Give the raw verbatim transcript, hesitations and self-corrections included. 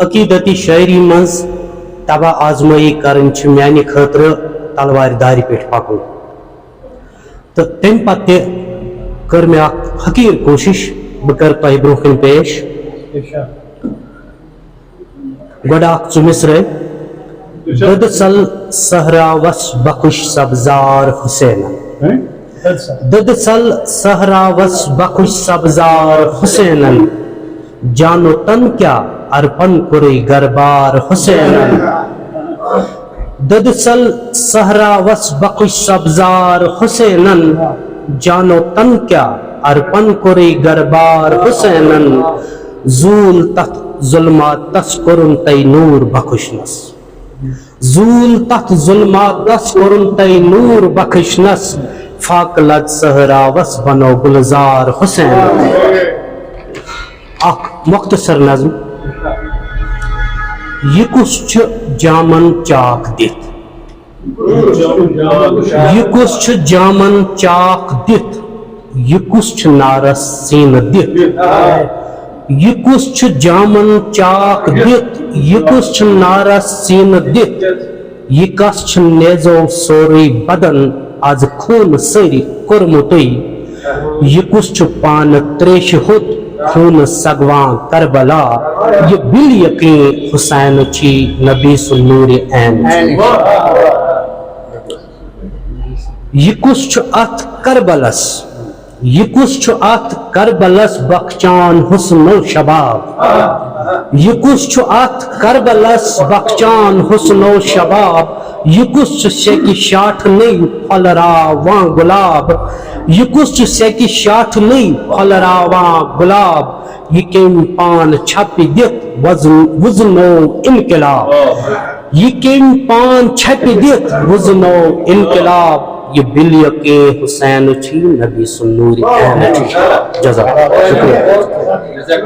عقیدتی شاعری منٛز طبع آزمٲیی کرٕنۍ چھِ میانہِ خٲطرٕ تلوارِ دارِ پٮ۪ٹھ پکُن۔ تہٕ تَمہِ پتہٕ تہِ کٔر مےٚ اکھ حقیٖر کوٗشِش، بہٕ کرٕ تۄہہِ برٛونٛہہ کَنہِ پیش۔ گۄڈٕ اکھ ژٕ مِصرٲے۔ دٔدسل صحراوس بخش سبزار حسینن۔ دٔدسل صحراوس بخش سبزار حسینن۔ جانو تن کیا ارپن کُرے گربار حسینن۔ دٔدسل صحراوس بخش سبزار حسینن۔ جانو تن کیا ارپن کُرے گربار حسینن۔ زوٗل تتھ ظلماتس کوٚرُن تۄہہِ نوٗر بخشنس۔ زوٗل تتھ ظلماتس کوٚرُن تۄہہِ نوٗر بخشنس۔ فاقہٕ لد صحراوس بنو گلزار حسین۔ اکھ مختصر نظم۔ یہِ کُس چھُ جامن چاکھ دِتھ؟ یہِ کُس چھُ جامن چاکھ دِتھ؟ یہِ کُس چھُ نارس سینہٕ دِتھ؟ یہِ کُس چھُ جامن چاکھ دِتھ؟ یہِ کُس چھُ نارس سینہٕ دِتھ؟ یہِ کس چھُ نیزو سورُے بدن از خوٗنہٕ سٲری کوٚرمُتٕے؟ یہِ کُس چھُ پانہٕ تریشہِ ہوٚت خوٗنہٕ سگوان کربلا؟ یہِ بِل یقین حسین چھی نبی سُنٛد نوٗرِ عین چھی۔ یہِ کُس چھُ اتھ کربلس؟ یہِ کُس چھُ اتھ کربلس بخچان حسن و شباب؟ یہِ کُس چھُ اتھ کربلس بخچان حسن و شباب؟ یہِ کُس چھُ سیٚکہِ شاٹھنٕے پھۄلراوان گۄلاب؟ یہِ کُس چھُ سیٚکہِ شاٹھنٕے پھۄلراوان گۄلاب؟ یہِ کٔمۍ پان چھپہِ دِتھ وزن وُزنو انقلاب؟ یہِ کٔمۍ پان چھپہِ دِتھ وُزنو انقلاب؟ یہِ بِل یقین حسین چھی نبی سُنٛد نوٗرِ عین چھی۔ جزاک اللہ۔ شکریہ۔